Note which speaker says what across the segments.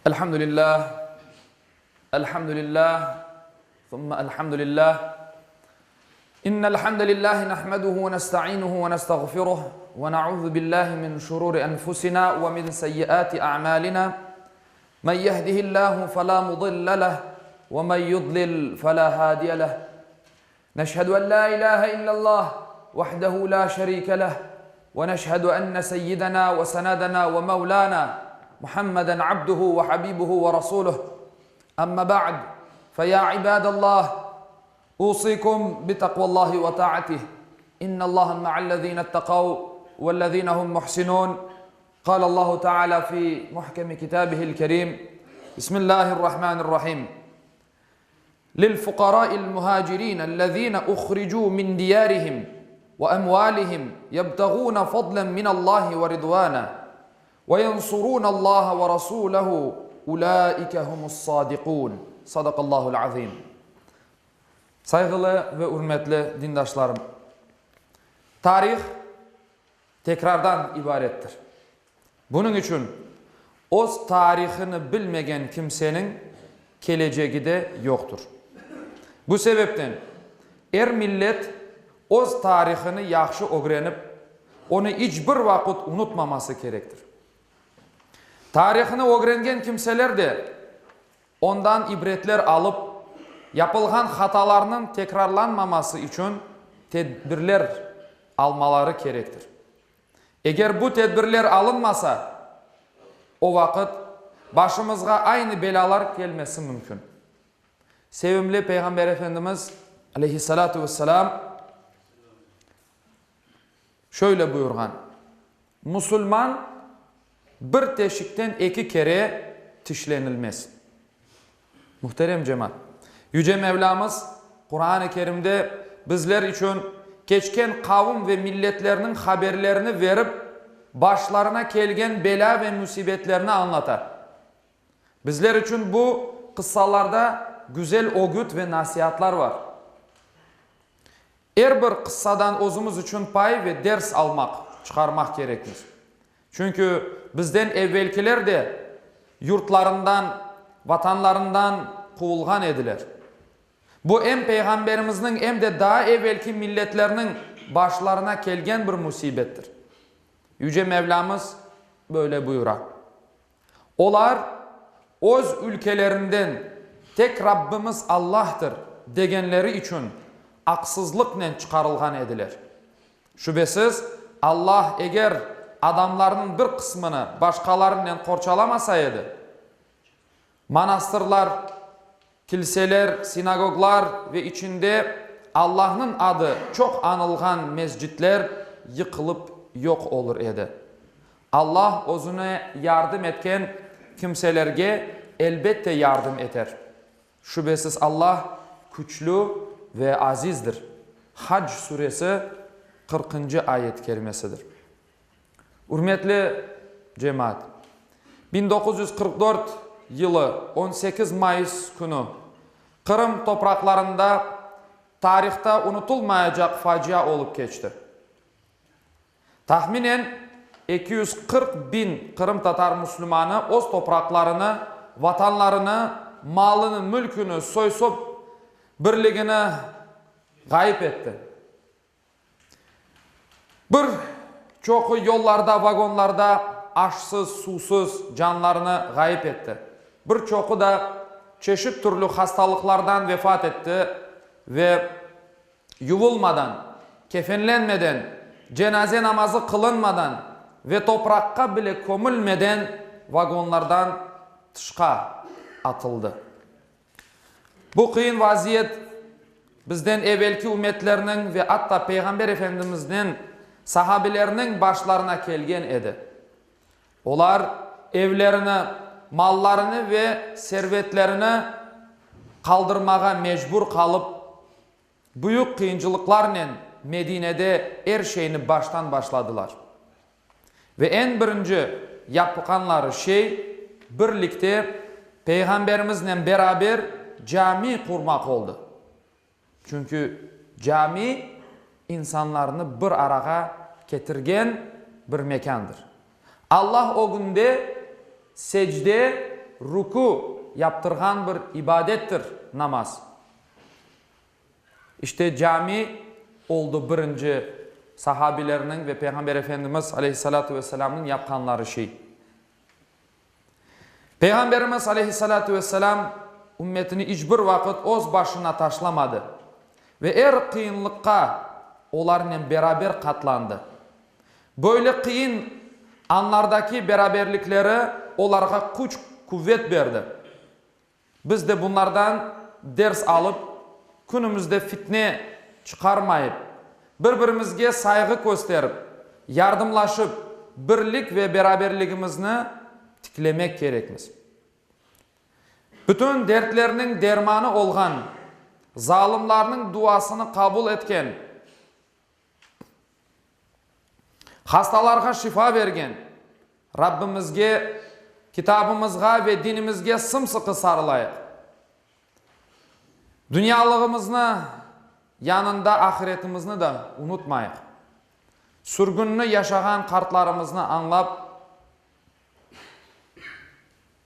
Speaker 1: الحمد لله الحمد لله ثم الحمد لله إن الحمد لله نحمده ونستعينه ونستغفره ونعوذ بالله من شرور أنفسنا ومن سيئات أعمالنا من يهده الله فلا مضل له ومن يضلل فلا هادي له نشهد أن لا إله إلا الله وحده لا شريك له ونشهد أن سيدنا وسندنا ومولانا محمدا عبده وحبيبه ورسوله أما بعد فيا عباد الله أوصيكم بتقوى الله وطاعته إن الله مع الذين اتقوا والذين هم محسنون قال الله تعالى في محكم كتابه الكريم بسم الله الرحمن الرحيم للفقراء المهاجرين الذين أخرجوا من ديارهم وأموالهم يبتغون فضلا من الله ورضوانا وينصرون الله ورسوله أولئك هم الصادقون صدق الله العظيم Sayğılı ve ürmetli dindaşlarım! Tarih tekrardan ibarettir. Bunıñ içün öz tarihını bilmegen kimseniñ kelecegi de yoqtur. Bu sebepten er millet öz tarihını yahşı ögrenip, onı iç bir vaqıt unutmaması kerektir. Tarihını ögrengen kimseler de ondan ibretler alıp, yapılğan hatalarnıñ tekrarlanmaması içün tedbirler almaları kerektir. Eger bu tedbirler alınmasa, o vaqıt başımızğa aynı belâlar kelmesi mümkün. Sevimli Peyğamber Efendimiz, aleyhissalâtu vesselâm, şöyle buyurğan, Musulman bir teşikten eki kere tişlenilmez. Muhterem cemaat! Yüce Mevlamız Quran-ı Kerimde bizler içün keçken qavm ve milletlerniñ haberlerini verip, başlarına kelgen belâ ve müsibetlerni añlata. Bizler içün bu qıssalarda güzel ögüt ve nasiatlar bar. Er bir qıssadan özümiz içün pay ve ders almaq, çıqarmaq kerekmiz. Çünki bizden evvelkiler de yurtlarından, vatanlarından quvulğan ediler. Bu em Peyğamberimizniñ, em de daa evvelki milletlerniñ başlarına kelgen bir musibettir. Yüce Mevlamız böyle buyura. Olar öz ülkelerinden tek Rabbimiz Allahtır degenleri içün aqsızlıqnen çıqarılğan ediler. Şübesiz, Allah eger adamlarnıñ bir qısmını başqalarınen qorçalamasa edi, manastırlar, Kilseler, sinagoglar ve içinde Allahnıñ adı çoq añılğan mescitler yıqılıp yoq olur edi. Allah özüne yardım etken kimselerge elbette yardım eter. Şübesiz Allah küçlü ve azizdir. Hac suresi, qırqıncı ayet kerimesidir. Ürmetli cemaat! 1944 yılı 18 mayıs künü Qırım topraqlarında tarihta unutılmayacaq facia olıp keçti. Tahminen 240 biñ qırımtatar musulmanı öz topraqlarını, vatanlarını, malını, mülküni, soy-sop birligini ğayıp etti. Bir çoqu yollarda, vagonlarda aşsız, suvsız canlarını ğayıp etti. Bir çoqu da çeşit türlü hastalıqlardan vefat etti ve yuvulmadan, kefenlenmeden, cenaze namazı qılınmadan ve topraqqa bile kömülmeden vagonlardan tışqa atıldı. Bu qıyın vaziyet bizden evelki ümmetlerniñ ve atta Peyğamber Efendimizniñ sahabeleriniñ başlarına kelgen edi. Olar evlerini, mallarını ve servetlerini qaldırmağa mecbur qalıp, büyük qıyıncılıqlarnen Medinede er şeyni baştan başladılar. Ve eñ birinci yapqanları şey, birlikte Peyğamberimiznen beraber cami qurmaq oldı. Çünki cami insanlarnı bir arağa ketirgen bir mekândır. Allah ögünde secde. rükü yaptırğan bir ibadettir namaz. İşte cami oldı birinci sahabilerniñ ve Peyğamber Efendimiz aleyhissalâtu vesselâmnıñ yapqanları şey. Peyğamberimiz aleyhissalâtu vesselâm ümmetini iç bir vaqıt öz başına taşlamadı ve er qıyınlıqqa olarnen beraber qatlandı. Böyle qıyın anlardaki beraberlikleri olarğa küç-quvet berdi. Biz de bunlardan ders alıp, künümizde fitne çıqarmayıp, bir-birimizge sayğı kösterip, yardımlaşıp, birlik ve beraberligimizni tiklemek kerekmiz. Bütün dertlerniñ dermanı olğan, zalımlarnıñ duasını qabul etken, Hastalarğa şifa bergen Rabbimizge, kitabımızğa ve dinimizge sımsıqı sarılayıq. Dünyalığımıznı yanında ahiretimizni de unutmayıq. Sürgünni yaşağan qartlarımıznı añlap,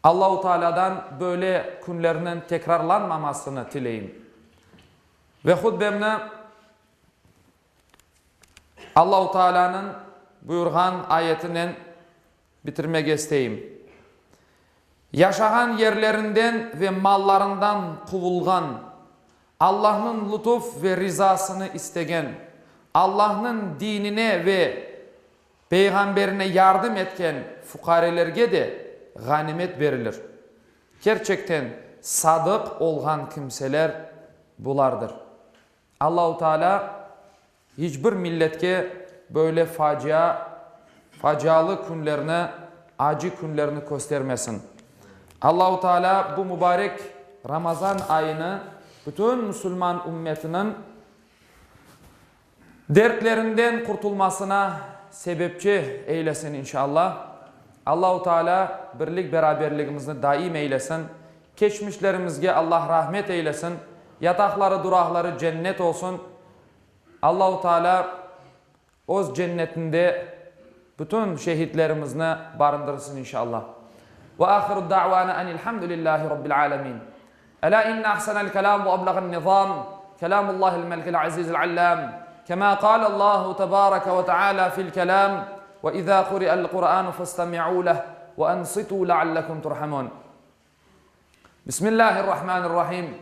Speaker 1: Allahu Tealâdan böyle künlerniñ tekrarlanmamasını tileyim. Ve hutbemni Allahu Tealânıñ buyurğan ayetinen bitirmege isteyim, Yaşağan yerlerinden ve mallarından quvulğan, Allahnıñ lütuf ve rizasını istegen, Allahnıñ dinine ve Peyğamberine yardım etken fuqarelerge de ğanimet berilir. Kerçekten sadıq olğan kimseler bulardır. Allahu Teala hiç bir milletke böyle facia, facialı künlerni, acı künlerni köstermesin. Allahu Teala bu mübarek Ramazan ayını bütün musulman ümmetiniñ dertlerinden qurtulmasına sebepçi eylesin inşallah. Allahu Teala birlik-beraberligimizni daim eylesin. Keçmişlerimizge Allah rahmet eylesin, yataqları duraqları cennet olsun, Allahu Teala öz cennetinde bütün şehitlerimizni barındırsın inşallah. Ve ahiru da'vana enilhamdülillahi rabbil alemin. Ela inne ahsenel kelam ve ebleğen nizam kelamullahil melikil azizil allam kema kalallahu tebareke ve teala fil kelam ve iza kuri'el Kur'anu festemi'u leh ve ensitu leallekum turhamun. Bismillahirrahmanirrahim.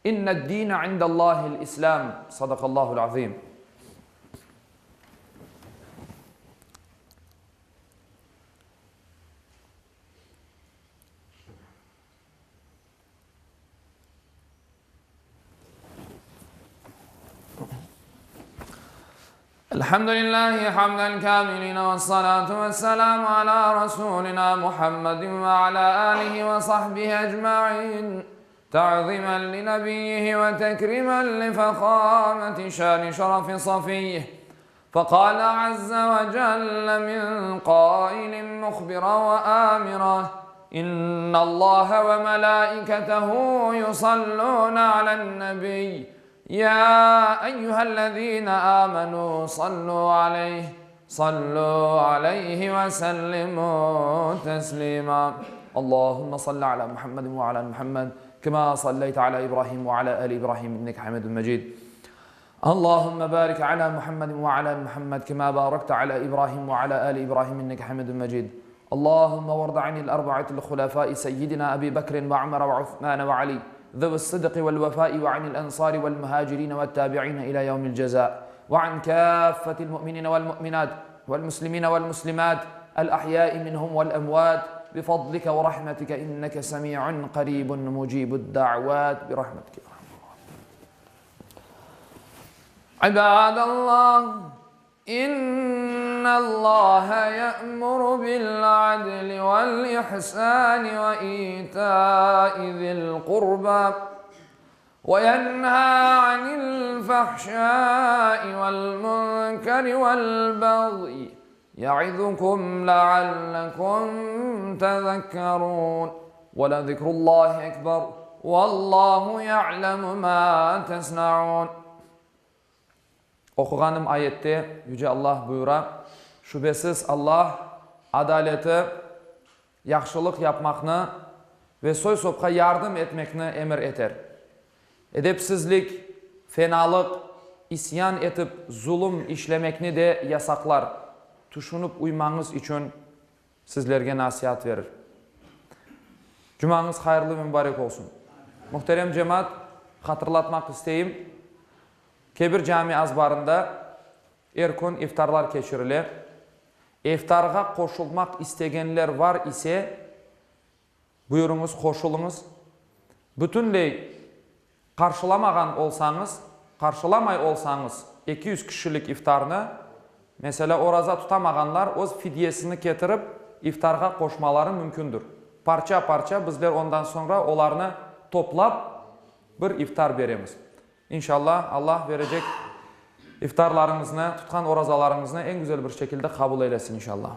Speaker 1: İnned-dine indellâhil İslâm. Sadakallâhul azîm. Elhamdülillahi hamden kamiline ve salatu ve selamu ala Resulina Muhammedin ve ala alihi ve sahbihi ecmain. Ta'zimen li nebiyyihi ve tekrimen li fehameti şani şerefi safiyih. Fekale azze ve celle min kailin muhbira ve amira, İnnallâhe ve melâiketehu yusallûne alen-nebiy, Ya eyyühellezîne âmenû sallû aleyh, sallû aleyhi ve sellimû teslîmâ. Allahümme salli alâ Muhammedin ve alâ Muhammed, kemâ salleyte alâ İbrahim ve alâ âli İbrahim inneke hamidun mecîd. Allahümme barik alâ Muhammedin ve alâ Muhammed, kemâ bârekte alâ İbrahim ve alâ âli İbrahim inneke hamidun mecîd. Allahümme varda anil arba'atil hulefâi seyyidina Ebi Bekrin ve Ömer ve Uthmân ve Ali, zevi's-sıdqi vel-vefâi ve anil ensâri vel-muhâcirîne ve't-tâbi'îne ilâ yevmil cezâ ve an kâffetil mu'minîne vel-mu'minât vel-muslimîne vel-muslimât el-ahyâi minhum vel-emvât bifadlike ve rahmetike inneke semî'un qarîbun mucîbud-da'vât birahmetike ya erhamer râhimîn. İbâdallah! İnnallâhe ye'muru bil-adli vel-ihsâni ve îtâi zil-qurbâ ve yenhâ anil-fahşâi vel-munkeri vel-bagyi ye'izukum leallekum tezekkerûn. Ve lezikrullâhi ekber, vellâhu ye'lemu mâ tesna'ûn. Oquğanım ayette Yüce Allah buyura, Şübesiz Allah adaleti, yahşılıq yapmaqnı. Ve soy-sopqa yardım etmekni emir eter. Edepsizlik, fenalıq, isyan etip zulum işlemekni de yasaqlar, tüşünip uymañız içün sizlerge nasiat verir. Cumañız hayırlı ve mübarek olsun. Muhterem cemaat, hatırlatmaq isteyim, Kebir cami azbarında er kün iftarlar keçirile. İftarğa qoşulmaq istegenler var ise, Buyurıñız, qoşulıñız. Bütünley qarşılamağan olsañız, qarşılamay olsañız 200 kişilik iftarnı, meselâ, oraza tutamağanlar öz fidyesini ketirip iftarğa qoşmaları mümkündir. Parça-parça bizler ondan soñra olarnı toplap bir iftar beremiz. İnşallah, Allah berecek iftarlarıñıznı, tutqan orazalarıñıznı eñ güzel bir şekilde qabul eylesin, inşallah.